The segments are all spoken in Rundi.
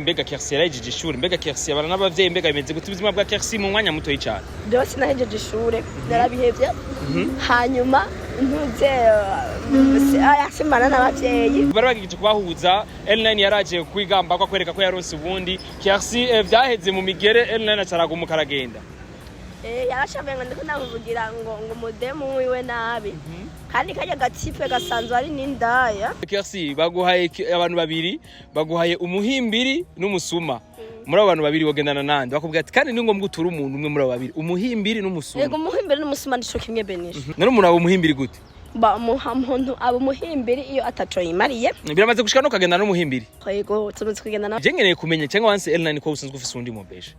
Mbega Kercy yarahejeje ishuri? Mbega Kercy abana n'abavyeyi? Mbega bimeze gute ubuzima bwa Kercy mu mwanya mutoyi cane? Rero sinahejeje ishure, narabihevye. Hanyuma ntuze simbana n'abavyeyi. Bari bagigije kubahuza. L9 yaraje kwigamba ko akwereka ko yaronse ubundi Kercy. Vyaheze mu migere, L9 acaragumuka aragenda. Yarashavuye ngo ndiko ndamuvugira ngo umudemu wiwe nabi, kandi karya gatipe gasanzwe ari n'indaya. Kercy, baguhaye abantu babiri, baguhaye umuhimbiri n'umusuma. Muri abo bantu babiri wogendana nande? Bakubwira ati kandi ni ngombwa uture umuntu umwe muri abo babiri, umuhimbiri n'umusuma. Yego, umuhimbiri n'umusuma nico kimwe, benisha. None umuntu aba umuhimbiri gute? Ba umuntu aba umuhimbiri iyo ataco yimariye. Biramaze gushika no kagendana n'umuhimbiri? Yego, tumaze kugenda na Je nkeneye kumenya cyangwa wanse L9 ko usanzwe ufise undi mubesha.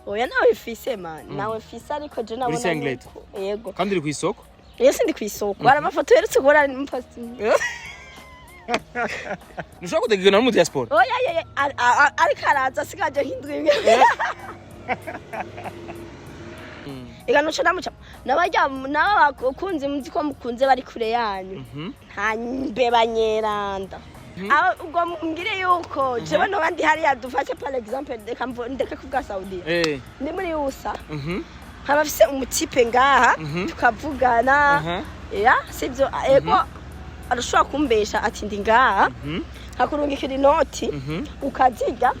Oya, nawe mfise man, nawe mfise, ariko je nabona Singlet? Yego. Kandi uri kw'isoko. Iyo sindi kw'isoko, hari amafoto yeretse kubona muposti. Ntushobora kutegekana no mu diaspora? Oya, ya ariko araza asigaje nk'indwi imwe. Ega nuca ndamuca nabarya n'abakunzi muzi ko mukunze bari kure yanyu, nta mbeba nyeranda. Ubwo mbwire yuko jewe noba ndi hariya, dufate par exemple, reka ndeke kuvuga Saudiya, ndi muri USA, nkaba mfise umutipe ngaha, tukavugana. Ya sivyo? Ego, arashobora kumbesha ati ndi ngaha, nkakurungikira inoti, ukazirya,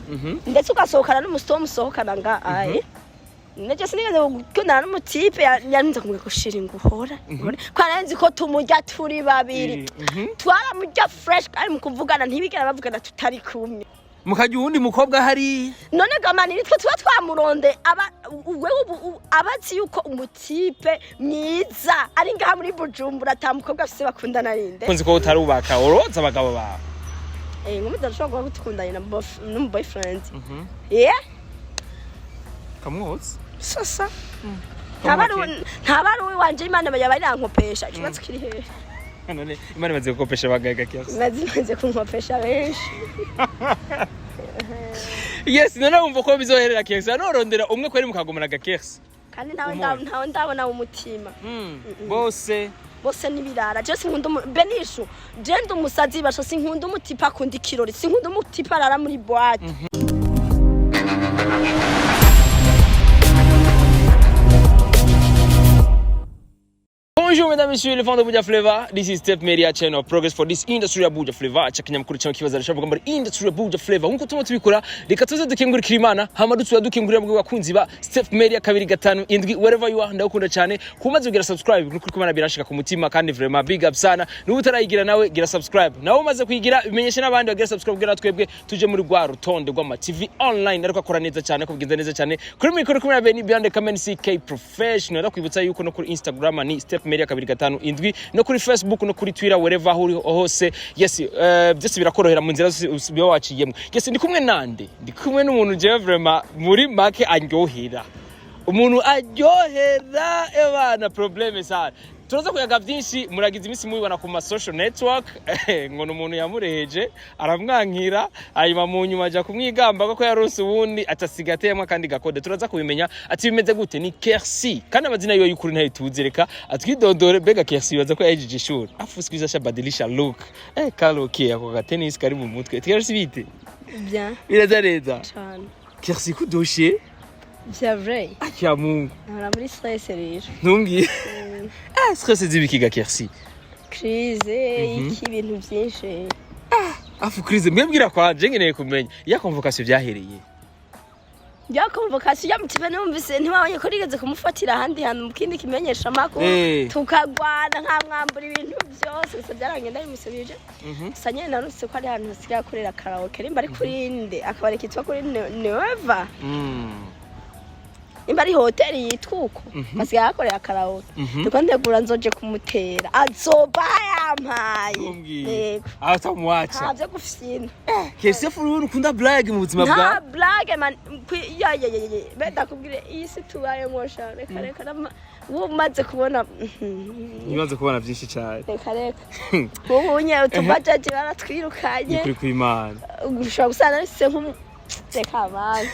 ndetse ugasohokana n'umusito musohokana ngaha. Nejo sinigeze gukundana n'umutipe yarinze kumubwira ko shiri nguhora ko nari ko tumurya turi babiri. Twaramurya fresh, kandi mu kuvugana ntibigera bavugana tutari kumwe. Mukajya uwundi mukobwa hari. None gamani nitwe tuba twamuronde. Aba wewe ubu abazi yuko umutipe mwiza ari ngaha muri Bujumbura, ata mukobwa afise bakundana rinde. Kunzi ko utarubaka, uroza abagabo bawe. Nkumi ndashobora kuba tukundanye na n'umu boyfriend, yeah. Kamwotsa. Sasa ntaba ari uwanje, Imana yaba irankopesha. Ikibazo kiri hehe? None Imana imaze gukopesha abagaga kiasi? Imaze kunkopesha benshi. Yes, none wumva ko bizoherera kiasi norondera umwe kweri mukagumana gakesi? Kandi ntawe Umwe. Ntawe ndabona umutima. Bose. Bose n'ibirara. Je sinkunda benishu, je ndi umusazi basha. Sinkunda umutipe akunda ikirori, sinkunda umutipe arara muri boîte. Bonjour mesdames, messieurs, les fans de Buja Flavor. This is Step Media Channel of Progress for this industry ya Buja Flavor. Cha kinyamakuru cyangwa kibazo arashavuga muri industry ya Buja Flavor. Nkuko tuma tubikora, reka tuze dukengurikira Imana, hama dutsura dukengurira mwe bakunzi ba Step Media 257 wherever you are. Ndagukunda cyane. Kumaze kugira subscribe, nukuri kumana birashika ku mutima, kandi vraiment big up sana. Nubu utarayigira nawe gira subscribe. Nawe umaze kuyigira bimenyeshe n'abandi bagira subscribe kugira twebwe tuje muri rwa rutonde rw'ama TV online ariko akora neza cyane, ko bigenza neza cyane. Kuri mikoro kumwe na Benny Beyond the Comment CK Professional. Ndakwibutsa yuko no kuri Instagram ni Step Media 257, no kuri Facebook, no kuri Twitter, wherever aho uri hose. Yes, byose birakorohera mu nzira zose uba waciyemo. Yes, ndi kumwe nande? Ndi kumwe n'umuntu jewe vraiment muri make aryohera, umuntu aryohera ebana problème sana. Turaza kuyaga byinshi. Muragize iminsi mubibona ku ma social network ngo ni umuntu yamureheje aramwankira, hanyuma mu nyuma aja kumwigamba ko yaronse uwundi, atasiga ateyemo akandi gakode. Turaza kubimenya ati bimeze gute. Ni Kercy, kandi amazina yiwe y'ukuri ntayo tuzi, reka atwidondore. Mbega Kercy bibaza ko yahejeje ishuri? Afu siku hizi ashabadilisha look, kaloke ako ga tennis kari mu mutwe. Kercy, bite? Bien. Biraza neza? Cane. Kercy kudoshe. Bien vrai. Akia Mungu. Nkora muri stress rero. Ntumbwire. Stress z'ibikiga, Kercy? Crise iki, ibintu byinshi. Afu crise mwebwira kwa je nkeneye kumenya iya convocation byahereye. Ya convocation ya mutipe, numvise ntiwabonye ko rigeze kumufatira ahandi hantu mu kindi kimenyesha amakuru, tukagwana nkamwambura ibintu byose, gusa byarangiye ndabimusubije. Gusa nyene narutse ko ari ahantu hasigaye akorera karaoke, nimba ari kuri nde, akabari kitwa kuri Nueva, nimba ari hoteli yitwa uko, basigaye akorera karaoke. Ndiko ntegura nzoje kumutera, azoba yampaye. Ntumbwire. Yego. Atamuacha. Nta vyo gufyina. Kercy fu ukunda blague mu buzima Nta bwa blague man. Ya ya ya ya, be ndakubwire, iyi si tubayemo sha, reka reka, ubu umaze kubona. Nibaze kubona byinshi cyane. Reka reka, ubu nye utubajaji baratwirukanye. Ni kuri kw'Imana. Ushobora gusanga nafise nk'umu Reka abandi.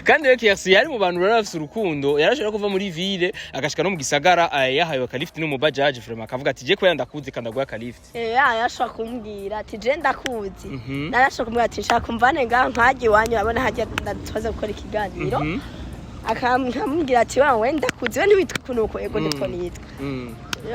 Kandi rero Kersi yari mu bantu bari bafise urukundo, yarashobora kuva muri ville agashika no mu gisagara, yahawe akalift n'umubajaji, vraiment akavuga ati: "Je kubera ndakuzi kandi ndaguha akalift." Yarashobora kumbwira ati: "Je ndakuzi." Narashobora kumbwira ati: "Nshaka umvane ngaha nkajya iwanyu, urabona hajya tubaze gukora ikiganiro." Akamubwira ati: "Wawe ndakuzi, we ntiwitwa ukuntu uko?" "Ego, niko nitwa."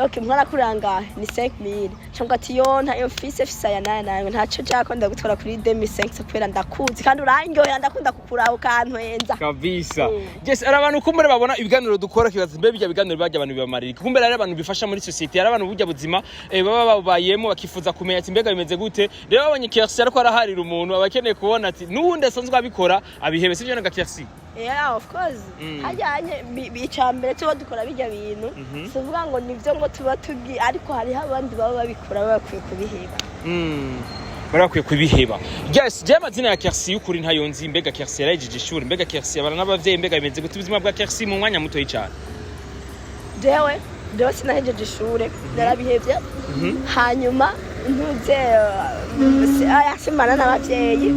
"Okay, mwarakurangahe?" "Ni 5000." Cyangwa ati: "Yo, ntayo mfise, fise aya naya nayo." "Ntaco jako, ndagutwara kuri 2500 kubera ndakuzi kandi urandyohera, ndakunda kukuraba ukantwenza." Kabisa. Yes, ari abantu kumbure babona ibiganiro dukora kibaza mbe bijya biganiro bajya abantu bibamarira, kumbere ari abantu bifasha muri société, ari abantu burya buzima baba babayemo bakifuza kumenya ati mbega bimeze gute. Rero babonye Kersi ariko araharira umuntu, aba akeneye kubona ati n'uwundi asanzwe abikora abihebe, sivyo nga Kersi? Yeah, of course. Hajyanye icambere tuba dukora bijya bintu, sivuga ngo nivyo ngo tuba tugi, ariko hariho abandi baba babikora baba bakwiye kubiheba. Bari bakwiye kubiheba. Yes, je amazina ya Kersi y'ukuri ntayo nzi. Mbega Kersi yarahejeje ishuri? Mbega Kersi abana n'abavyeyi? Mbega bimeze gute ubuzima bwa Kersi mu mwanya mutoyi cyane? Jewe sinahejeje ishure, narabihevye. Hanyuma ntuze aya simana n'abavyeyi.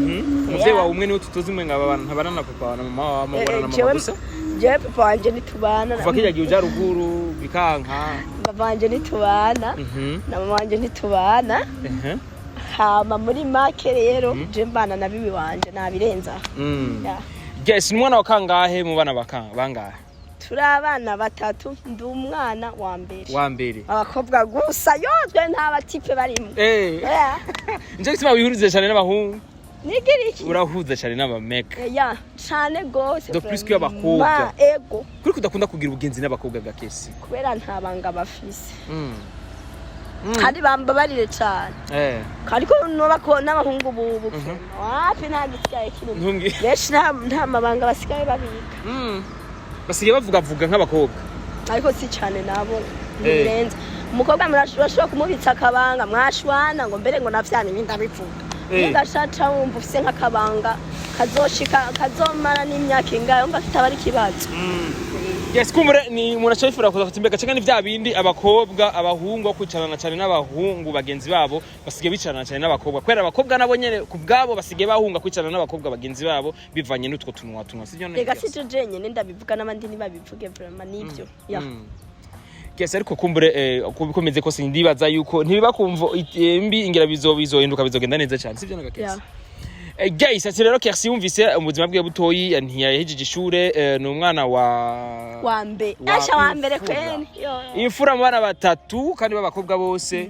Umuvyeyi wawe umwe niwe tutuzi, mwe ngaba abantu ntabana na papa na mama wawe, mubana na mama gusa? Jewe papa wanje ntitubana. Kuva kirya gihe uja ruguru bikanka. Papa wanje ntitubana na mama wanje ntitubana. Hama muri make rero, je mbana na bibi wanje, nabirenza. Yeah. Yes, ni umwana wa kangahe mu bana bangahe? Turi abana batatu, ndi umwana wa mbere. Wa mbere. Abakobwa gusa, yozwe nta batipe barimo. Yeah. Nico gituma wihuriza cyane n'abahungu. Nigira iki? Urahuza cyane n'abameka. Ya, cane gose. De plus que abakobwa. Ma, ego. Kuri kudakunda kugira ubugenzi n'abakobwa bwa Kesi? Kubera nta banga bafise kandi bambabarire cane. Ariko nubako n'abahungu bubu wapi, nta gisigaye kirimo. Ntumbwire. Benshi nta mabanga basigaye babika. Basigaye bavugavuga nk'abakobwa. Ariko si cane nabo, ntibirenze. Umukobwa urashobora kumubitsa akabanga, mwashwana ngo mbere ngo navyane ndabivuga. Nigashaca wumva ufise nk'akabanga kazoshika kazomara n'imyaka ingahe, wumva kitaba ari ikibazo. Yes, kumbure ni umuntu aca kuza kuti mbega canke ni vya bindi abakobwa abahungu aho kwicarana cyane n'abahungu bagenzi babo basigaye bicarana cyane n'abakobwa, kubera abakobwa nabo nyene ku bwabo basigaye bahunga kwicarana n'abakobwa bagenzi babo bivanye n'utwo tunwa tunwa, sivyo none? Rega si je jenyene ndabivuga, n'abandi ntibabivuge, vraiment nivyo ya. Yes, ariko kumbure uko bikomeze kose ndibaza yuko ntibiba kumvo mbi, ingira bizohinduka, bizogenda neza cyane, sivyo naga Kersi? Ya. Guys, ati rero Kersi yumvise ubuzima bwiwe butoyi, ntiyahejeje ishure, ni umwana wa Wa mbere. Wa Asha, wa mbere. imfura. Kwene. Yo, yo. Imfura mu bana batatu kandi b'abakobwa bose.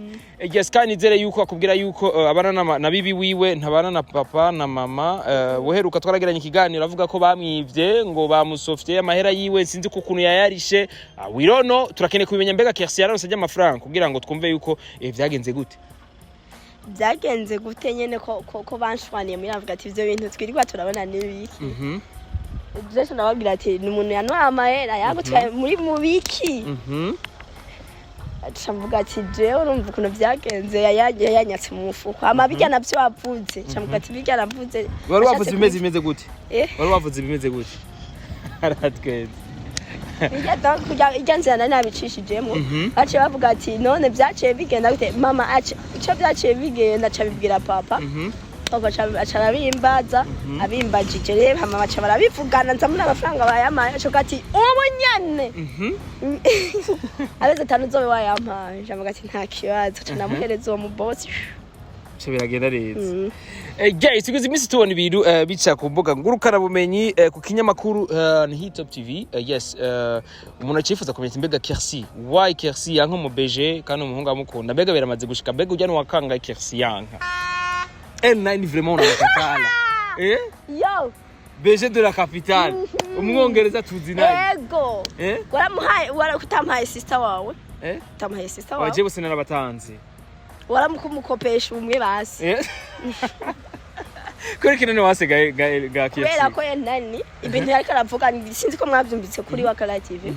Yes, kandi nizere yuko akubwira yuko abana na bibi wiwe, ntabana na papa na mama. Buheruka twaragiranye ikiganiro avuga ko bamwivye, ngo bamusofye amahera yiwe, sinzi ko ukuntu yayarishe. We don't know, turakeneye kubimenya. Mbega Kersi yaronse amafaranga kugira ngo twumve yuko vyagenze gute? Byagenze gute nyene ko banshwaniye muri avuga ati: "Ivyo bintu twirirwa turabona n'ibiki?" Jewe nababwira ati: "Ni umuntu yanwaye amahera yagutwaye muri mubiki." Aca mvuga ati: "Jewe urumva ukuntu vyagenze, yanyatse mu mufuko." Hama birya navyo wavuze, aca mvuga ati: "Birya navuze." Wari wavuze Ashatse bimeze gute? Eh? Wari wavuze bimeze gute? Aratwenze. Birya donc irya nzira nari nabicishijemwo. Baciye bavuga ati: "None vyaciye bigenda gute?" Mama aca ico vyaciye bigenda aca bibwira papa. Papa aca arabimbaza, abimbajije rero hama baca barabivugana, nza muri amafaranga bayampaye, aca avuga ati: "Ubu nyene amezi 5 uzobe wayampaye." Nca mvuga ati: "Nta kibazo." Aca namuhereza uwo mubosi. Bica biragenda neza. Guys, tugize iminsi tubona ibintu bica ku mbuga ngurukanabumenyi, ku kinyamakuru ni Hitop TV. Yes, umuntu acifuza kumenya ati mbega Kersi, why Kersi yanka mu BG kandi umuhungu amukunda? Mbega biramaze gushika? Mbega ujya nuwakanga Kersi yanka L9, vraiment unamkatala, eh? Yo. BG de la capitale, umwongereza tuzi naye. Ego. Eh? Waramuhaye, utamuhaye sister wawe? Eh? Utamuhaye sister wawe? Waje bose narabatanze. Waramukopesha umwe basi. Eh, kuri kino ni wase ga ga ga Kubera Kersi ko nani ibintu yariko aravuga, sinzi ko mwavyumvise kuri Wakala TV.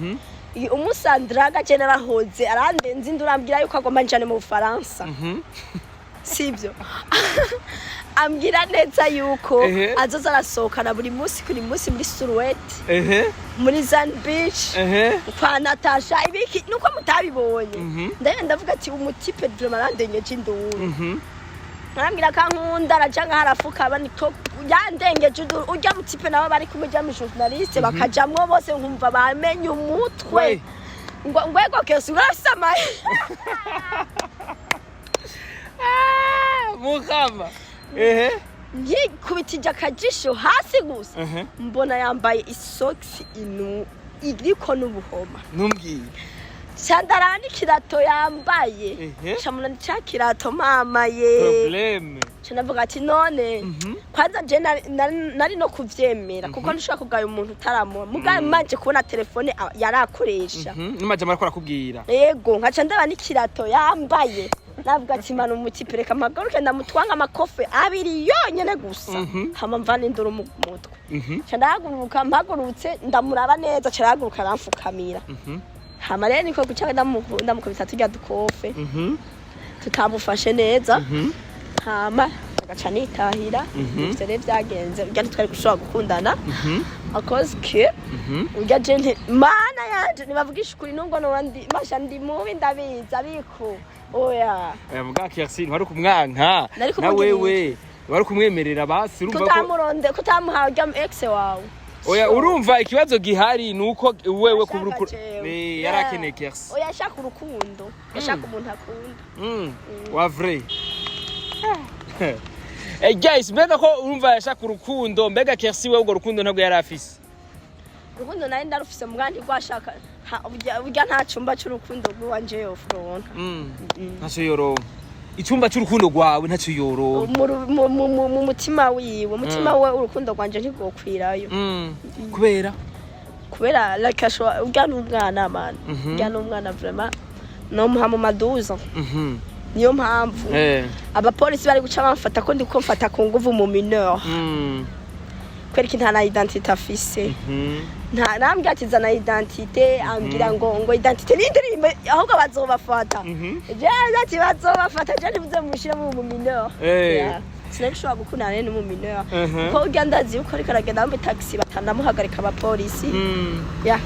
Umusandraga je narahoze arandenze indi, urambwira yuko agomba njane mu Bufaransa. Sibyo, ambwira neza yuko azoza arasohokana buri munsi kuri munsi muri Suruwete, muri Zan Beach, kwa Natasha ibiki, nuko mutabibonye. Ndayo ndavuga ati umutipe vraiment arandengeje induru. Arambwira ko ankunda, araja nkaho arafuka niko yandengeje. Urya mutipe nabo bari kumwe, urya mujournaliste, bakajamwo bose, nkumva bamenye umutwe. We. Ngo ngwego kesi urafise amaye. Mukama, ehe. Nkikubitije akajisho hasi gusa, mbona yambaye isogisi inu iriko n'ubuhoma. Ntumbwiye. Ca ndaraba n'ikirato yambaye. Camuna ca kirato, mama ye. Problème. Ca ndavuga ati none kwanza je nari no kuvyemera, kuko ntushobora kugaya umuntu utaramuha mugaye manje kubona telefone yarakoresha. N'amajambo ariko arakubwira. Yego, nkaca ndaba n'ikirato yambaye, navuga ati mana, umutipe reka mpagaruke ndamutwanga amakofe abiri yonyene gusa, hama mvana induru mu mutwe. Ca ndahaguruka, mpagurutse ndamuraba neza, ca arahaguruka aramfukamira. Hama rero niko guca ndamukubita turya dukofe tutamufashe neza, hama agaca nitahira. Ivyo rero vyagenze urya ntitwari gushobora gukundana akoze ke urya. Je nti mana yanje, nibavugisha ukuri, nubwo noba ndi masha ndi mubi, ndabizi, ariko oya. Oya, muga Kersi ntwari kumwanka. Nari Na kumugirira. wewe wari kumwemerera basi, urumva ko Kutamuronde, kutamuhaye urya ex wawe. Oya, urumva ikibazo gihari nuko wewe Ashaka kubura jewe. Eh, yarakeneye Kersi. Oya, ashaka urukundo, ashaka umuntu akunda. Wa vrai. Eh guys, mbega ko urumva yashaka urukundo, mbega Kersi wewe urwo rukundo ntabwo yari afise? Urukundo nari ndarufise, muga ntirwashaka burya nta cumba c'urukundo rw'iwanje yofuronka. Ntacyo yoronka, icyumba cy'urukundo rwawe ntacyo yoronka. Mu mutima wiwe, umutima we, urukundo rwanje ntirwokwirayo. Kubera? Kubera like ashobora, urya n'umwana man, urya n'umwana vraiment, nomuha mu maduza. Niyo mpamvu abapolisi bari guca bamfata ko ndiko mfata ku nguvu mu mineur, kubera ko nta na identité afise. Nta nambwira ati zana identité, ambwira ngo identité ni indirimbo, ahubwo bazobafata. Je ati bazobafata, je ntibuze mushire mu mineur. Yeah. Sinari gushobora gukundana rero n'umu mineur, kuko urya ndazi yuko ariko aragenda muri taxi batanamuhagarika abapolisi. Yeah.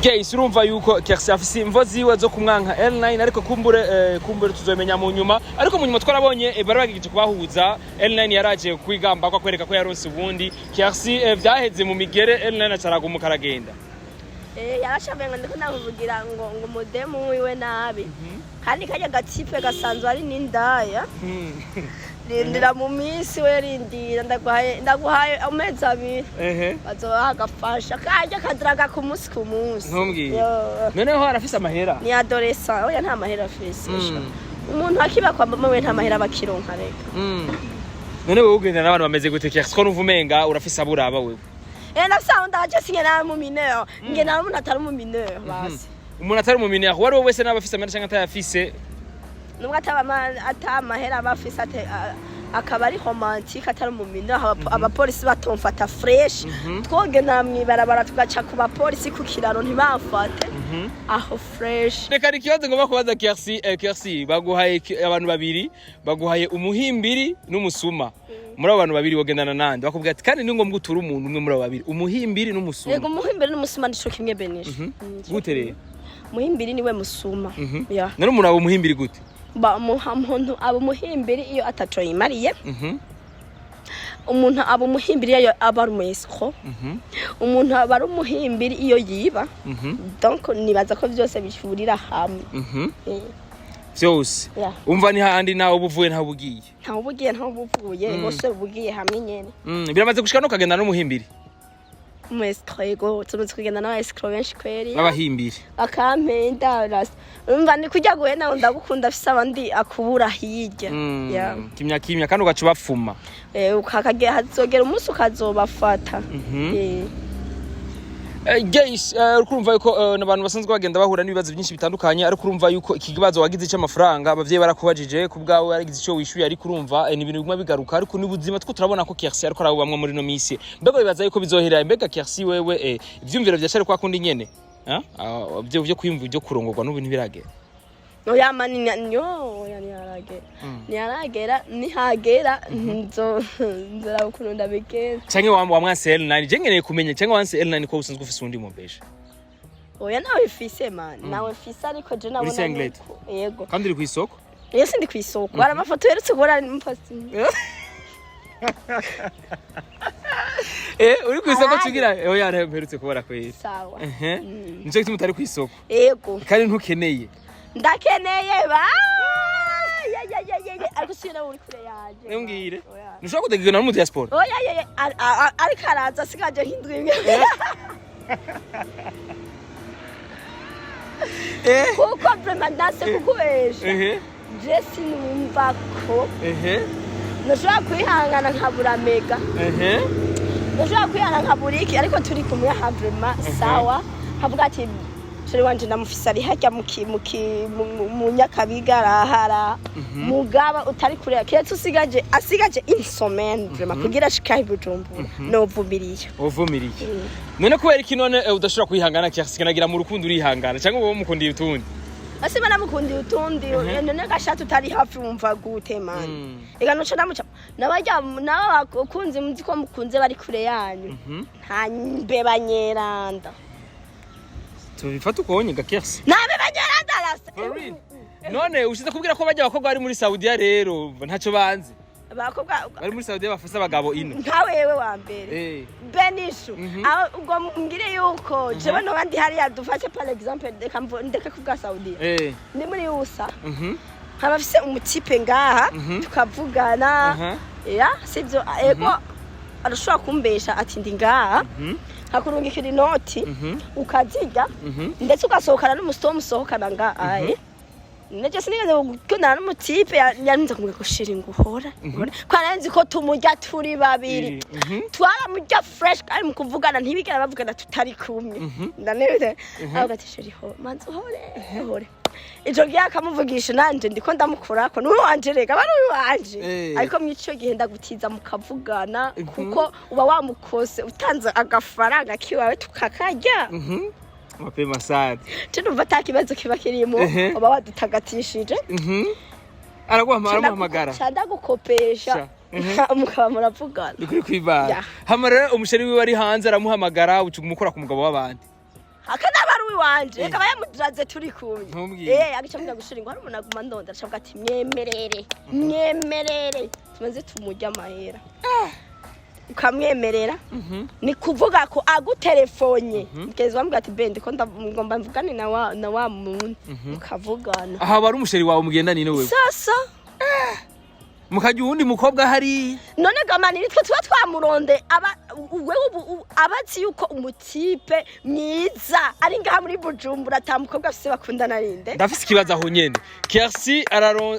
Guys, urumva yuko Kersi afise imvo ziwe zo kumwanka L9, ariko kumbure tuzomenya mu nyuma. Ariko mu nyuma twarabonye bari bagigije kubahuza, L9 yaraje kwigamba ko akwereka ko yaronse ubundi Kersi, vyaheze mu migere, L9 acaragumuka aragenda. Yarashavuye ngo ndiko ndamuvugira ngo umudemu wiwe nabi, kandi karya gatipe gasanzwe ari n'indaya. Rindira mu minsi we, rindira, ndaguhaye amezi 2. Bazobaha agafasha karya kadiraga ku munsi ku munsi. Ntumbwire. Yo. Noneho arafise amahera? Ni adolescent, oya, nta mahera afise. Umuntu akiba kwa mama we nta mahera bakironka reka. None wewe ugenda n'abantu bameze gute, Kersi, ko numva umenga urafise abo uraba wewe? Ndafise aho ndaje, singena mu mineur, ngena n'umuntu atari mu mineur basi. Umuntu atari mu mineur uwo ari we wese, n'aba afise amahera canke atayafise? Nubwo ataba ata amahera aba afise, akaba ari romantique, atari mu mineur, abapolisi batomfata fresh, twogenda mw'ibarabara tugaca ku bapolisi ku kiraro ntibamfate, aho fresh. Reka hari ikibazo ngomba kubaza Kersi. Kersi, baguhaye abantu babiri, baguhaye umuhimbiri n'umusuma. Muri abo bantu babiri wogendana nande? Bakubwira ati kandi ni ngombwa uture umuntu umwe muri abo babiri, umuhimbiri n'umusuma. Yego, umuhimbiri n'umusuma nico kimwe, benisho. Gute rero? Muhimbiri niwe musuma ya. None umuntu aba umuhimbiri gute? Ba umuntu aba umuhimbiri iyo ataco yimariye. Umuntu aba umuhimbiri iyo aba ari umu escroc. Umuntu aba ari umuhimbiri iyo yiba. Donc nibaza ko vyose bihurira hamwe. Vyose? Yeah. Umva ni hahandi nawe uba uvuye ntawe ugiye. Ntawe uba ugiye, ntawe uba uvuye, bose uba ugiye hamwe nyene. Biramaze gushika no ukagenda n'umuhimbiri? Umu escroc, yego, tumaze kugenda n'aba escroc benshi kweri. B'abahimbiri. Bakampenda rasta, umva ni kurya guhenda ngo ndagukunda, afise abandi akubura hirya. Yeah. Kimya kimya kandi ugaca ubapfuma. Hazogera umunsi ukazobafata. Guys, uriko urumva yuko n'abantu basanzwe bagenda bahura n'ibibazo byinshi bitandukanye, ariko urumva yuko iki kibazo wagize cy'amafaranga abavyeyi barakubajije ku bwawe waragize icyo wishyuye, ariko urumva ni ibintu biguma bigaruka, ariko ni ubuzima two turabona ko Kersi ariko arabubamwo muri no misi. Mbega bibaza yuko bizohera? Mbega Kersi wewe, ivyumviro vyacari kwa kundi nyene? Ah, byo kwiyumva byo kurongorwa n'ubu ntibiragera? Oya mani, nyo oya, ntiharagera, ntiharagera, nihagera nzoraba ukuntu ndabigenza. Canke wamwanse L9? Je nkeneye kumenya, canke wanse L9 ko usanzwe ufise uwundi mubesha? Oya, nawe mfise man, nawe mfise, ariko je nabona Uri singlet? Yego. Kandi uri kw'isoko. Iyo sindi kw'isoko, hari amafoto yeretse kubona mupostinga. Uri kw'isoko? Araye. Tugira oya, mperutse kubona kweri. Sawa. Ehe, nico gituma utari kw'isoko. Ego. Kandi ntukeneye. Ndakeneye ba ya ya ya ya ya, ariko si nawe uri kure yanje. Ntumbwire. Oya. Ntushobora kutegekana no mu diaspora? Oya ya ya, ariko araza asigaje nk'indwi imwe. Kuko vraiment ndanse kukubesha, je sinumva ko ntushobora kwihangana nkabura mega, ntushobora kwihangana nkabura iki, ariko turi kumwe aha vraiment sawa, nkavuga ati chéri wanje ndamufise ari harya mu Nyakabiga arahara. Mugaba utari kure, kiretse usigaje asigaje une semaine vraiment kugira ashike i Bujumbura, novumiriye. Uvumiriye. None kubera iki none udashobora kwihangana kisiganagira mu rukundo urihangana, cyangwa wowe mukundiye utundi? Ase banamukundiye utundi. None gashati utari hafi wumva gute, man? Ega nuca ndamuca n'abarya n'abakunzi muzi ko mukunze bari kure yanyu, nta mbeba nyeranda. Tubifata ukonye ga Kersi. Nta mbeba nyeranda rasa. For real? None ushize kubwira ko bajya abakobwa bari muri Saudiya rero ntacyo banze? Abakobwa Bari muri Saudiya bafise abagabo ino. Nka wewe wa mbere. Benishu, aho ubwo mbwire yuko jewe noba ndi hariya, dufate par exemple, ndeka ndeke kuvuga Saudiya, ndi muri USA, nkaba mfise umutipe ngaha, tukavugana. Ya sivyo, ego arashobora kumbesha ati ndi ngaha, nkakurungikira inoti, ukazirya, ndetse ugasohokana n'umusito musohokana ngaha. Neje sinigeze gukundana n'umutipe yanze kumubwira ko chéri ngo uhora ko nzi ko tumurya turi babiri. Twaramurya fresh, kandi mu kuvugana ntibigera bavugana tutari kumwe. Ndaneze avuga ati chéri ho manzi uhore uhore, ico gihe akamuvugisha nanje ndiko ndamukurako n'uyu wanje, rega aba ari uyu wanje. Ariko mw'ico gihe ndagutiza mukavugana, kuko uba wamukose utanze agafaranga kiwawe tukakarya. Mapema sana. Je numva ata kibazo kiba kirimo. Uba wadutagatishije. Araguhamagara. Ca ndagukopesha. Sha. Mukaba muravugana. Ni kuri kwibara. Ya. Hama rero umuchéri wiwe ari hanze aramuhamagara, uca umukora ku mugabo w'abandi. Akanaba ari uwiwanje, akaba yamuduraze turi kumwe. Ntumbwire. Agaca ambwira gushira ngo hari umuntu aguma ndonda, acavuga ati mwemerere mwemerere tumaze tumurya amahera, ukamwemerera. Ni kuvuga ko aguterefonye mugezi wambwira ati be ndiko ngomba mvugane na wa muntu, ukavugana. Aha bari umuchéri wawe mugendana ino wewe. Sasa. Mukajya uwundi mukobwa hariya. None gamani nitwe tuba twamuronde, aba wewe ubu abazi yuko umutipe mwiza ari ngaha muri Bujumbura, ata mukobwa afise bakundana rinde. Ndafise ikibazo aho nyene. Kersi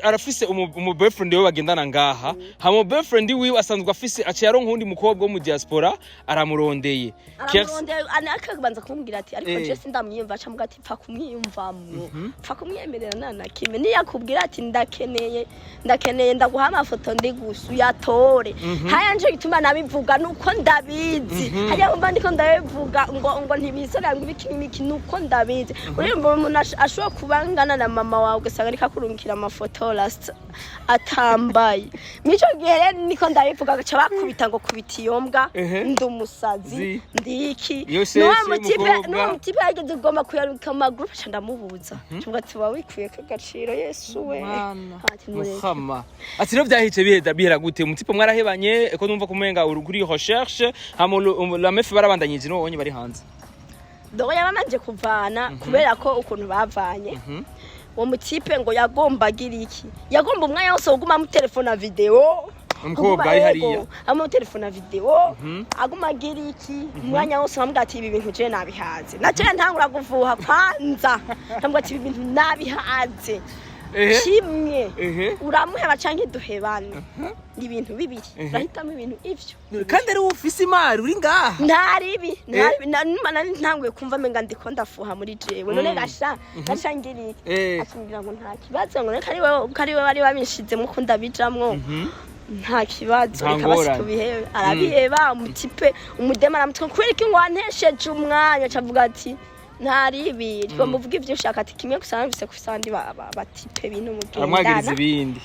arafise umu boyfriend we bagendana ngaha, hama umu boyfriend wiwe asanzwe afise, aciye aronka uwundi mukobwa wo mu diaspora aramurondeye. Kersi Aramurondeye, akabanza kumbwira ati ariko je sindamwiyumva, aca amuga ati pfa kumwiyumvamwo, pfa kumwemerera nta na kimwe, niyakubwira ati ndakeneye ndakeneye ndaguha amafoto ndi gusa uyatore. Haya nje gituma nabivuga nuko ndabizi, hajya mba ndiko ndabivuga ngo ntibisora ngo ibiki n'ibiki, nuko ndabizi. Urumva umuntu ashobora kuba angana na mama wawe, ugasanga ariko akurungikira amafoto last atambaye. Mico gihe rero niko ndabivuga, gaca bakubita ngo kubita iyo mbwa. Ndi umusazi. Ndiki. Iyo sesi Nuwa mutipe y'umukobwa. nuwa mutipe yageze kugomba kuyaruka mu magroupe, aca ndamubuza, tuvuga ati wa wikuye ko agaciro, Yesu we. Ati mureke. Muhama ati rero byahice biheda bihera gute? Umutipe mwarahebanye ko numva kumenga uri kuri recherche, hama la meuf barabandanyije no wonye bari hanze? Dore yabamanje kuvana kubera ko ukuntu bavanye, uwo mutipe ngo yagomba agira iki, yagomba umwanya wose woguma amutelefona vidéo. Umukobwa ari hariya. Amutelefona vidéo, aguma agira iki umwanya wose, bamubwira ati ibi bintu je nabihaze, na je ntangura gufuha kwanza, ndamubwira ati ibi bintu nabihaze. Kimwe, uramuheba canke duhebane, ni ibintu bibiri, urahitamo ibintu ivyo. Kandi ari wowe ufise imari uri ngaha. Ntaribi ntaribi nari ntanguye kumva menga ndiko ndafuha muri jewe, none gasha gasha ngira iki? Atumbwira ngo nta kibazo, ngo reka ari wewe bari babinshizemo ko ndabijamwo, nta kibazo. Nta Reka basi ngorane. tubihebe. Arabiheba umutipe, umudema aramutwe kubera iki ngo wantesheje umwanya, acavuga ati ntaribi tugomba uvuga ivyo ushaka, ati kimwe gusa namvise ko ufise abandi batipe bino Aramwagiriza mugendana. Ibindi.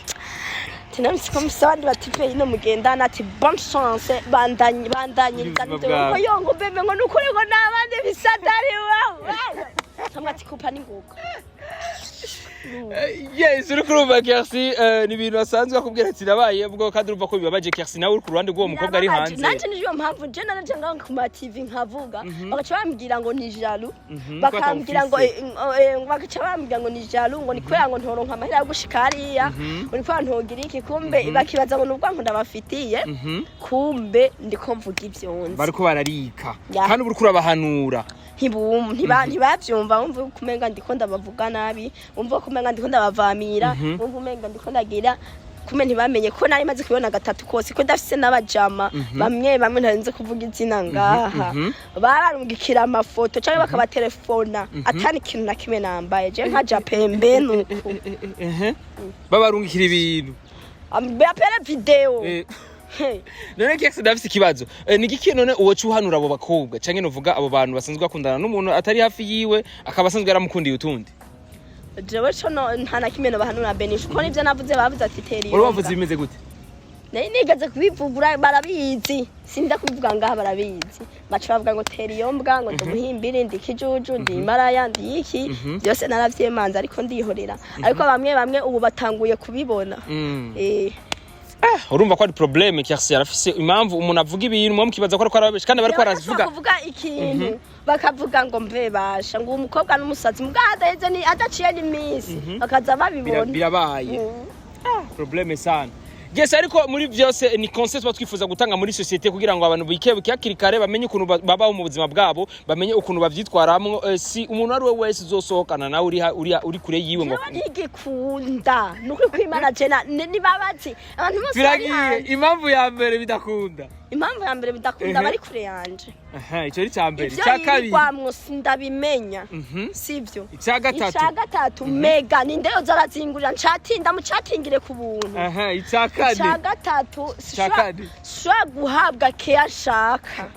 Ati namvise ko mufise abandi batipe ino mugendana, ati bonne chance, bandanye bandanyiriza. Ubuzima bwawe. Ngo yo ngo bébé ngo nukuri ngo n'abandi bisa atari wawe, samwe ati kupa n'ingoga. Yes, uri kurumva Kersi, ni ibintu basanzwe bakubwira ati nabaye ubwo, kandi urumva ko bibabaje Kersi, nawe uri ku ruhande rw'uwo mukobwa ari Birababaje. hanze. Nanje niyo mpamvu je naraje ngaho ku ma TV nkavuga, bagaca bambwira ngo ni jaloux, ko bakambwira ngo atamufise. bagaca bambwira ngo ni jaloux, ngo ni kubera ngo ntoronka amahera yo gushika hariya, ngo ni kubera ntogira iki. Kumbe bakibaza ngo ni ubwanko ndabafitiye. Kumbe ndiko mvuga ivyo nzi. Bariko bararika. Ya. Kandi uba uriko urabahanura. Ntibavyumva, bumva kumenga ndiko ndabavuga nabi, bumva kumenga ndiko ndabavamira, bumva umenga ndiko ndagira. Kumbe ntibamenye ko nari maze kubibona gatatu kose, ko ndafise n'abajama bamwe bamwe ntarinze kuvuga izina ngaha, bararungikira amafoto canke bakabatelefona atani ikintu na kimwe nambaye, je nkaja pembeni uku. Babarungikira ibintu. Bapere vidéo. Hey. None Kersi, ndafise ikibazo. Ni igiki none uwoca uhanura abo bakobwa, canke novuga abo bantu basanzwe bakundana n'umuntu atari hafi yiwe, akaba asanzwe yaramukundiye utundi? Jewe co nta na kimwe nobahanura, benisha uko nivyo navuze. Bavuze ati tera iyo Wari wavuze mbwa. bimeze gute? Nari nigeze kubivugura, barabizi, sinda kubivuga ngaha, barabizi. Baca bavuga ngo tera iyo mbwa, ngo ndi umuhimbiri, ndi ikijuju, ndi imaraya, ndi iki. Byose naravyemanze, ariko ndihorera. Ariko bamwe bamwe ubu batanguye kubibona. Urumva ko ari problème. Kersi arafise impamvu. Umuntu avuga ibintu mwe mukibaza ko ariko arababesha, kandi bariko Rero aravuga. bashobora kuvuga ikintu, bakavuga ngo mve basha, ngo uwo mukobwa n'umusazi, mbwa adaheze ni adaciye n'iminsi bakaza babibona. Birabaye problème sana. Yes, ariko muri byose ni conseil tuba twifuza gutanga muri société kugira ngo abantu bikebuke hakiri kare, bamenye ukuntu babaho mu buzima bwabo, bamenye ukuntu bavyitwaramwo. Si umuntu ari we wese uzosohokana nawe uri kure yiwe ngo Jewe ntigikunda, ni ukuri kw'Imana. Jena nibabazi abantu bose bari Turagiye. hanze. Impamvu ya mbere bidakunda? Impamvu ya mbere bidakunda, bari kure yanje. Aha, ico ni icya mbere. Ivyo Icya kabiri? yirirwamwo sindabimenya, sivyo? Icya gatatu? Icya gatatu, mega ninde yoza arazingurira ncatinda mucatingire ku buntu. Aha, icya kane? Icya gatatu, Icya kane. sishobora guhabwa keya nshaka.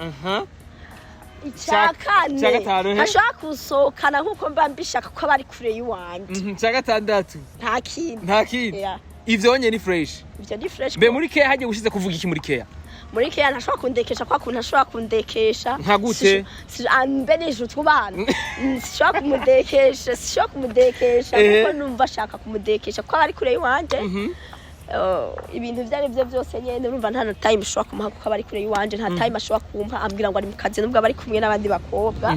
Icya kane, Icya gatanu, he? ntashobora kusohokana nk'uko mba mbishaka ko aba ari kure y'iwanje. Icya gatandatu? Nta kindi. Nta kindi? Yeah. Ivyo nye ni fresh. Ivyo ni fresh. Mbe muri keya hagiye ushize kuvuga iki muri keya? Muri keya ntashobora kundekesha kwa kuntu ntashobora kundekesha. Nka gute? Mbe nijoro twubana, sishobora kumudekesha, sishobora kumudekesha kuko numva ashaka kumudekesha kuko aba ari kure y'iwanje. Oh, ibintu ibyo ari byo byose nyene urumva nta na time ushobora kumuha kuko aba ari kure y'iwanje. Nta time ashobora kumpa, ambwira ngo ari mu kazi nubwo aba ari kumwe n'abandi bakobwa.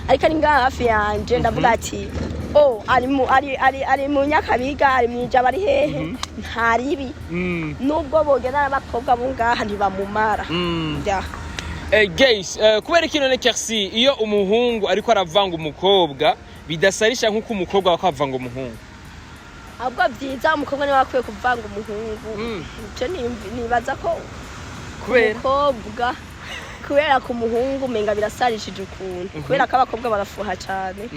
Ariko ari ngaha hafi yanje, ndavuga ati oh, ari mu ari ari ari mu Nyakabiga, ari mu Ijaba, ari hehe, nta ribi. Nubwo bogenda n'abakobwa bo ngaha ntibamumara. Ya. Guys, kubera iki none Kersi, iyo umuhungu ariko aravanga umukobwa bidasarisha nk'uko umukobwa aba avanga umuhungu? Ahubwo byiza umukobwa niwe akwiye kuvanga umuhungu. Ivyo nibaza ko Kubera? umukobwa, kubera ku muhungu umenga birasarishije ukuntu, kubera ko abakobwa barafuha cyane.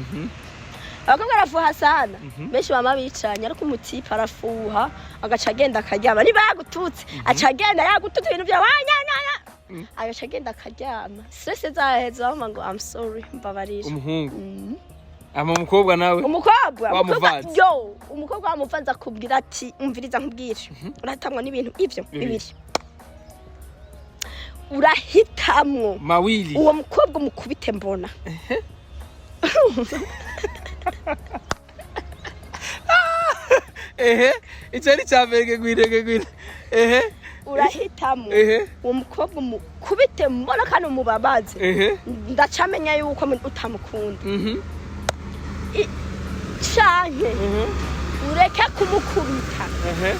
Abakobwa barafuha sana, benshi bama bicanye, ariko umutipe arafuha agaca agenda akaryama. Niba yagututse aca agenda, yagututse ibintu byawe wanyanyanya, agaca agenda akaryama, stress zaheze, bamva ngo I'm sorry, mbabarira. Umuhungu ama umukobwa nawe Umukobwa, umukobwa Wamuvanze. yo, umukobwa wamuvanze akubwira ati umviriza nkubwire, urahitamwo n'ibintu ivyo Bibiri. bibiri, urahitamwo Mawili. uwo mukobwa umukubite mbona. Ehe, icyo ni cya mbere. Gegwire gegwire, ehe. Urahitamwo uwo mukobwa umukubite mbona kandi umubabaze, ndacamenya yuko utamukunda, canke ureke kumukubita. Ehe,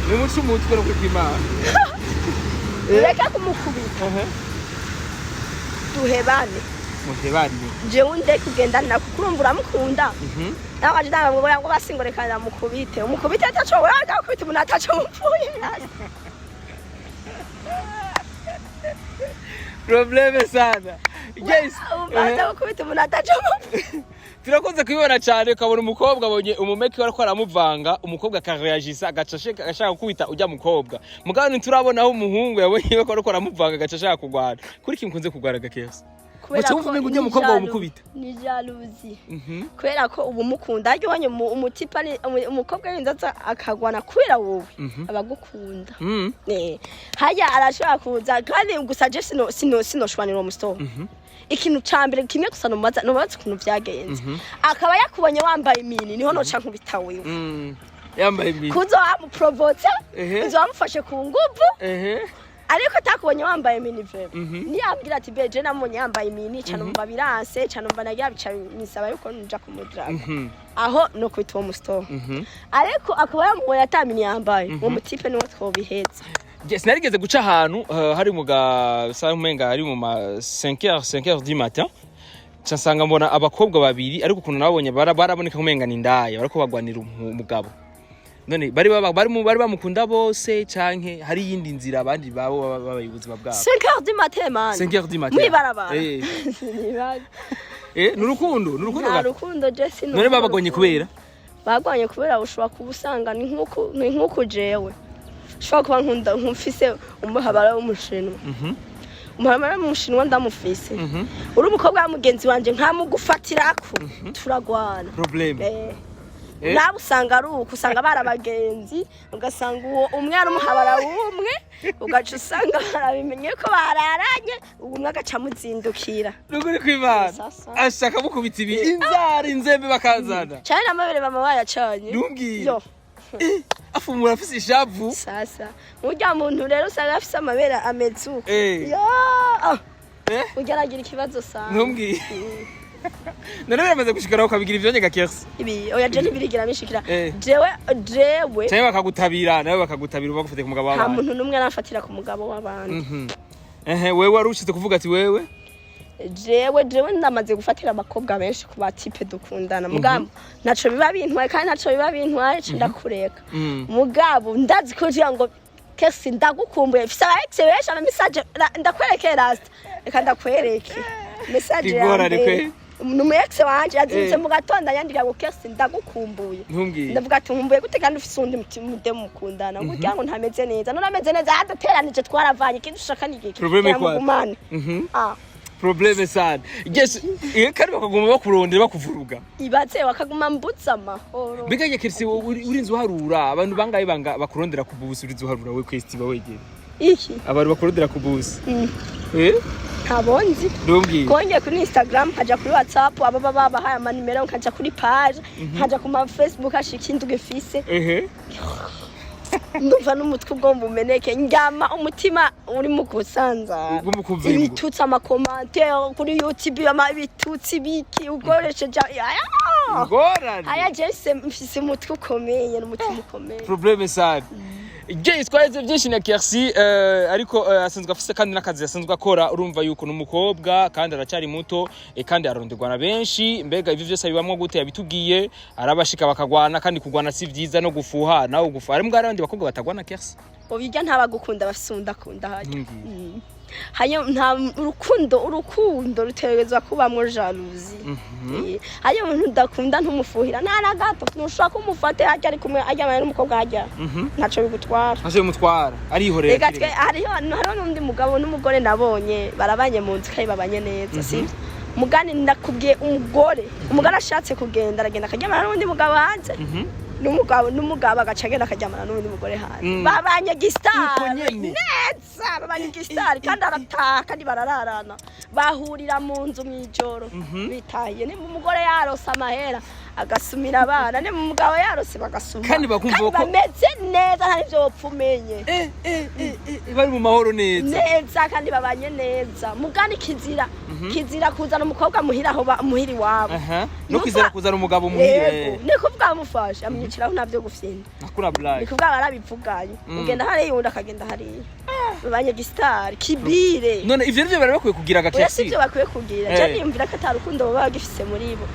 ni umuco umutwe no kwimana. Ureke kumukubita, duhebane. Muhebane. Jewe nde kugendana kuko urumva uramukunda. Nawe waje ndanga ngo ngo basingore namukubite, umukubite ataco, uraja gukubita umuntu ataco mupfuye. Problème sana, yes. Ubanza gukubita umuntu ataco mupfuye. Turakunze kubibona cyane, ukabona umukobwa abonye umumeki ariko aramuvanga umukobwa, akareagisa agaca ashaka gukubita ujya mukobwa. Mugabo ntiturabona aho umuhungu yabonye ko ariko aramuvanga agaca ashaka kurwana. Kuri iki mukunze kurwana gakesi? Kubera Ugaca wumva ko umenga urya ni mukobwa womukubita. Ni jalousie, kubera ko ubu mukunda. Ariko ubonye umutipa umukobwa yinze aza akagwana kubera wowe, abagukunda. Haya arashobora kuza kandi gusa je sinoshwanira uwo musore. Ikintu ca mbere kimwe gusa nomubaza ukuntu vyagenze, akaba yakubonye wambaye imini, niho noca nkubita wewe. Yambaye imini. Kuzo wamuprovotse, kuzo wamufashe ku nguvu. Ariko atakubonye wambaye mini, vraiment, niyambwira ati beje namubonye yambaye mini, ca numva biranse, ca numva nagira bica misaba yuko nja kumudraga, aho no kwita uwo musitoro. Ariko akaba yamubonye ata mini yambaye, uwo mutipe niwe twobiheza. Yes, narigeze guca ahantu hari mu ga sa umenga hari mu ma 5h 5h du matin, nca nsanga mbona abakobwa babiri, ariko ukuntu nababonye baraboneka umenga ni indaya, bariko bagwanira umugabo. None bari bamukunda bose, canke hari iyindi nzira abandi babo baba babaye ubuzima bwabo? 5 heures du matin, man? 5h du matin. Mwibarabara? Eh. Nurukundo Nta ga. rukundo, je sinumva None babagwanye urukundo. kubera? Bagwanye kubera ushobora kuba usanga ni nkuku jewe ushobora kuba nkunda nkumfise umuhabara w'umushinwa. Umuhabara w'umushinwa ndamufise, uri umukobwa wa mugenzi wanje nkamugufatirako, turagwana. Problème. Eh. Nawe usanga ari uko, usanga bari abagenzi, ugasanga uwo umwe ari umuhabara w'umwe, ugaca usanga barabimenye ko bararanye, umwe agaca amuzindukira. Nukuri kw'Imana. Sasa. Ashaka mukubita ibi inzara inzembe bakazana. Cyane n'amabere bama bayacanye. Ntumbwire. Yo. Afumura afise ishavu. Sasa urya muntu rero usanga afise amabere ameze uko. Yo ah. Urya aragira ikibazo sana. Ntumbwire. None biramaze gushikara ukabigira ivyonye ga Kersi? Ibi oya, je ntibirigira bishikira. Jewe Canke bakagutabira, nawe bakagutabira bagufate ku mugabo nta w'abandi? muntu n'umwe aramfatira ku mugabo w'abandi. Ehe, wewe wari ushitse kuvuga ati wewe Jewe ndamaze gufatira abakobwa benshi ku batipe dukundana, mugabo ntaco biba bintwaye, kandi ntaco biba bintwaye, ca ndakureka. Mugabo ndazi kugira ngo kesi ndagukumbuye, mfise aba ex benshi, ama message ndakwereke rasta, reka ndakwereke message ya Ingorane mbere. kwe. Ni umu ex wanje yazindutse Eh. mu gatondo yandika ngo kesi ndagukumbuye. Ntumbwire. Ndavuga ati nkumbuye gute kandi ufise uwundi mutima mukundana? Kugira ngo ntameze neza, none ameze neza, yaduteranije, twaravanye, ikindi ushaka ni iki? Problème kwa- Mugumane. Ah. Problème sana, yes. Kandi bakaguma bakurondera, bakuvuruga. Ibatse bakaguma mbutsa amahoro. Mbega ya Kersi, wowe urinze uharura abantu bangahe banga bakurondera ku busi? Urinze uharura we kwesti wegere? Iki? Abantu bakurondera ku busi. Eh. Ntabonzi. Ntumbwire. Kongeye kuri Instagram, nkaja kuri WhatsApp, aba baba babahaye amanimero, nkaja kuri page, nkaja ku ma Facebook, hashika indwi mfise. Ndumva n'umutwe ugomba umeneke, ndyama umutima uri mu gusanzara. Ugomba kuvimba. Ibitutsi, ama commentaires kuri YouTube, ama ibitutsi biki ukoresheje aya. Ingorane. Aya jese mfise umutwe ukomeye n'umutima ukomeye. Problème sana. Jay, twaheze byinshi na Kersi, ariko asanzwe afise kandi n'akazi asanzwe akora. Urumva yuko n'umukobwa kandi aracyari muto, kandi aronderwa na benshi. Mbega ivyo vyose abibamwo gute? Yabitubwiye, arabashika bakagwana, kandi kugwana si vyiza, no gufuha nawe gufuha. Ari mbwa abandi bakobwa batagwana, Kersi? Ubirya ntabagukunda bafise uwundi akunda harya. Ntumbwire. Hanyuma nta urukundo, urukundo rutegerezwa kubamwo jalousie. Hanyuma umuntu udakunda ntumufuhira nta na gato, ntushobora kumufata harya ari kumwe aryamanye n'umukobwa harya, ntaco bigutwara. Ntaco bimutwara, arihorera. Reka twe hariho n'undi mugabo n'umugore nabonye barabanye mu nzu kandi babanye neza, sibyo? Mugani ndakubwiye, umugore ashatse kugenda aragenda akaryamana n'undi mugabo hanze, n'umugabo agaca agenda akaryamana n'undi mugore hanze. Babanye Uko gisitari nyene. neza, babanye gisitari, kandi arataha kandi barararana, bahurira mu nzu mw'ijoro bitahiye. Nimba umugore yarose amahera agasumira abana, nimba umugabo yarose bagasuma. Kandi bakumva kandi bameze neza, nta n'ivyo wopfa umenye. Bari mu mahoro neza. Neza, kandi babanye neza. Mugani kizira kuzana umukobwa muhira aho muhira iwabo. Aha, no kwizera kuzana umugabo muhira. Yego, ni kuvuga amufashe amwiciraho, ntabyo gufyina. Nakura Ni blague. kuvuga barabivuganye, ugenda hariya uwundi akagenda hariya, babanye gisitari kibire. None ivyo nivyo bari bakwiye kugira Oya, ga si Kersi? ibyo bakwiye kugira. Je niyumvira ko ata rukundo baba bagifise muri bo,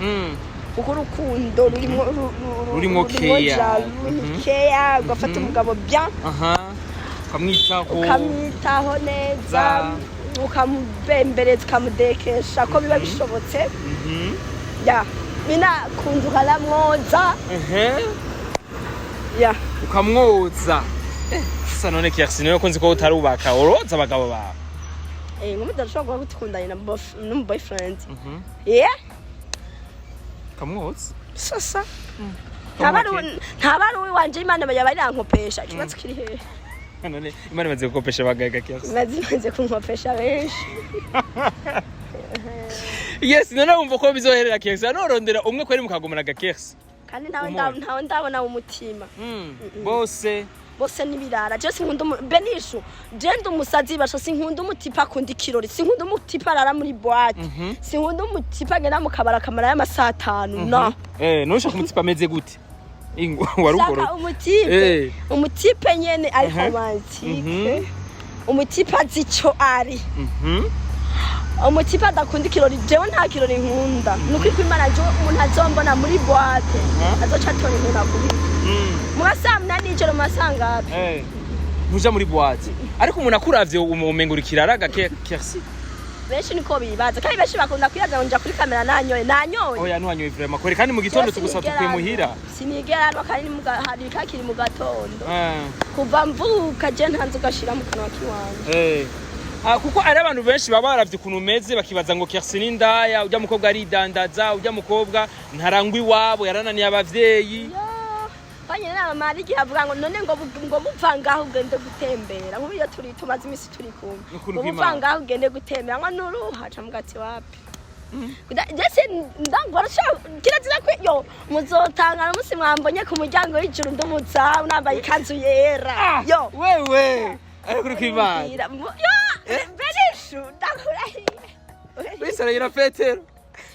kuko urukundo rurimo Rurimwo care. Care, ugafata umugabo bien. Aha, ukamwitaho. Ukamwitaho neza, ukamubembereza, ukamudekesha ko biba bishobotse. Ya binakunze ukanamwoza. Ya. Ukamwoza. Sasa none Kersi, niwe ko nzi ko utarubaka, uroza abagabo bawe? Inkumi zirashobora kuba dukundanye na n'umu boyfriend. Yeah. Kamwotsa. Sasa ntaba ari uwiwanje, Imana yaba irankopesha. Ikibazo kiri hehe? None Imana imaze gukopesha abagaga kiasi? Imaze kunkopesha benshi. Yes, none wumva ko bizoherera kiasi, norondera umwe kweri mukagumana gakesi? Kandi ntawe Umubonye. Ntawe ndabona umutima. Bose. Bose n'ibirara. Je sinkunda benishu, je ndi umusazi basha. Sinkunda umutipa akunda ikirori, sinkunda umutipa arara muri boîte, sinkunda umutipa agenda mu kabara akamara y'amasaha 5, no. Nushaka umutipa ameze gute? Ingo warugoro. Shaka umutipe umutipe nyene ari romantique, umutipe azi ico ari, umutipe adakunda ikirori. Jewe nta kirori nkunda, nuko iko Imana, jewe umuntu azombona muri boîte azoca atora inkoni akubita mu masaha 8 y'ijoro, mu masaha ngapi. Ntuja muri boîte, ariko umuntu akuravye umenga uri kiraraga Kersi. Benshi niko bibaza, kandi benshi bakunda kwibaza ngo nja kuri kamera nanyoye, nanyoye. Oya, ntuwanyoye vraiment kweri, kandi mu gitondo tugusa tukuye muhira. Sinigera nwa, kandi hari kakiri mu gatondo. Kuva mvuka je nta nzoga shira mu kanwa kiwanje. Kuko ari abantu benshi baba baravye ukuntu umeze, bakibaza ngo Kersi ni indaya, ujya mukobwa aridandaza, ujya mukobwa ntarangwa iwabo, yarananiye abavyeyi. Kanye nama hari igihe avuga ngo none ngo muva ngaho ugende gutembera. Nk'ubu iyo turi tumaze iminsi turi kumwe, N'ukuntu ngo muva kw'Imana. ngaho ugende gutembera, ngo nuruha ca mugati wapi. Ndetse ndangwa kirazira ko yo muzotangana umunsi mwambonye ku muryango w'ijuru ndi umuzamu nambaye ikanzu yera yo. Wewe, ariko uri kw'Imana. Yo benishu, ndakurahiye. Wisarayira Petero.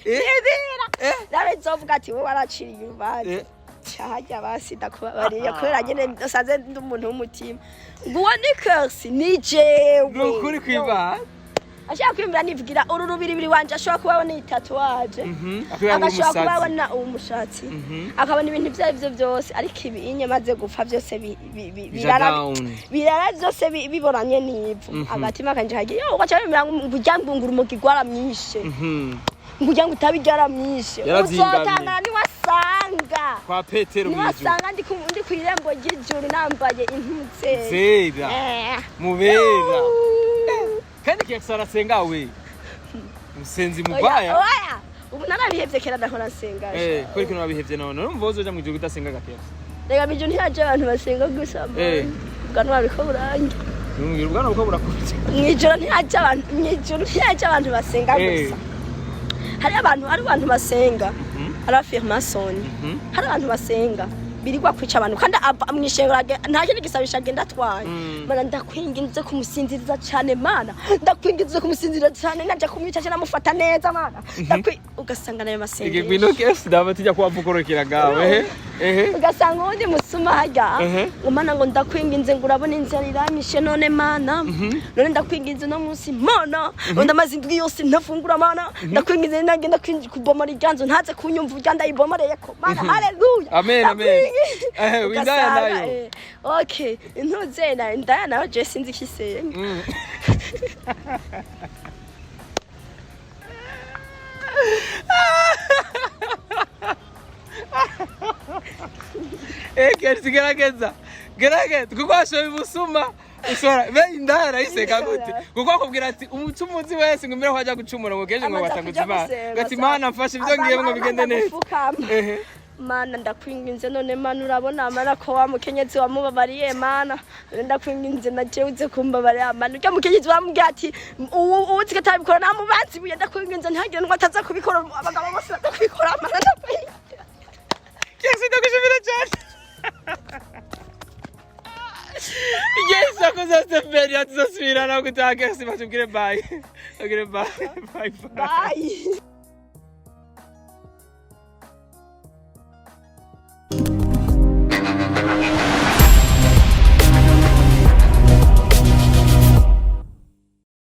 Ibira nawe nzovuga ati wowe waraciriye urubanza. Cyahajya basi, ndakubabariye kubera nyene nsanze ndi umuntu w'umutima, ngo uwo ni curse, ni jewe. Ni ukuri kw'Imana. Ashaka kwimbira nivugira uru rubiribiri wanje, ashobora kuba abona iyi tatouage, Akwiye ngo agashobora kuba umusazi. abona uwo mushatsi, akabona ibintu ibyo ari byo byose, ariko ibi inye maze gupfa byose Bija birara down. birara byose biboranye n'ivu. Agatima kanje kagiye yo ugaca bimera ngo urya ngo urumogi rwaramwishe, ngo urya ngo itabi ryaramwishe. Yarazindamye. Uzotangana niwasanga Kwa Petero mw'ijuru. Niwasanga ndi ku irembo ry'ijuru nambaye impuzu Zera. Mubera. Kandi Kersi arasenga we. Musenzi mubaya. Oya, ubu narabihevye, kera ndahora nsenga. Kuri kino wabihevye none. Urumva wozoja mw'ijuru udasenga Kersi? Reka mijo, ntihaje abantu basenga gusa. Ubwanwa buriko burange. Ngira ubwana buko burakurya. Mwijoro ntihaje abantu, mwijoro ntihaje abantu basenga gusa. Hari abantu basenga, hari abafirmasoni, hari abantu basenga birirwa kwica abantu, kandi ava mw'ishengero nta kindi gisabisha agenda atwaye. Mana, ndakwinginze kumusinziriza cane, Mana, ndakwinginze kumusinziriza cane, naja kumwica cane namufata neza, Mana. Ugasanga nayo masengesho. Igwino Kersi daba tujya kubavukorokera gawe. Ehe. Ehe. Ugasanga uwundi musuma harya ngo Mana, ngo ndakwinginze, ngo urabona inzara iranyishe none, Mana, none ndakwinginze no munsi, Mana, ngo ndamaze indwi yose ntafungura, Mana, ndakwinginze nagenda kubomora iryanzu ntaze kunyumva urya ndayibomoreyeko, Mana, haleluya. Amen, amen. Ndakwinginze. Indaya Ugasanga, nayo. Okay, intuze na indaya nayo je sinzi ikisenga. Kersi, gerageza. Gerageza kuko washoye ubusuma. Ushobora be indaya arayiseka gute? Kuko akubwira ati umucumuzi wese ngo mbere ko ajya gucumura ngo kenshi ngo Amaze batanguza kuja Imana. gusenga, Ngo ati Imana mfashe ibyo ngiye ngo bigende neza. gupfukama. Mana, ndakwinginze none, Mana, urabona, Mana, ko wa mukenyezi wamubabariye, Mana, none ndakwinginze na jewe uze kumbabarira, Mana. Urya mukenyezi wamubwiye ati ubu uzi ko atabikora namubanzi ibuye, ndakwinginze ntihagire n'umwe ataza kubikora, abagabo bose baza kubikora, Mana, ndakwinginze. Kersi, ndagushimira cyane. Yes, akoze Stephen, tuzosubira nawe gutaha. Kersi, batubwire bye. Tubwire bye. Bye bye. Bye.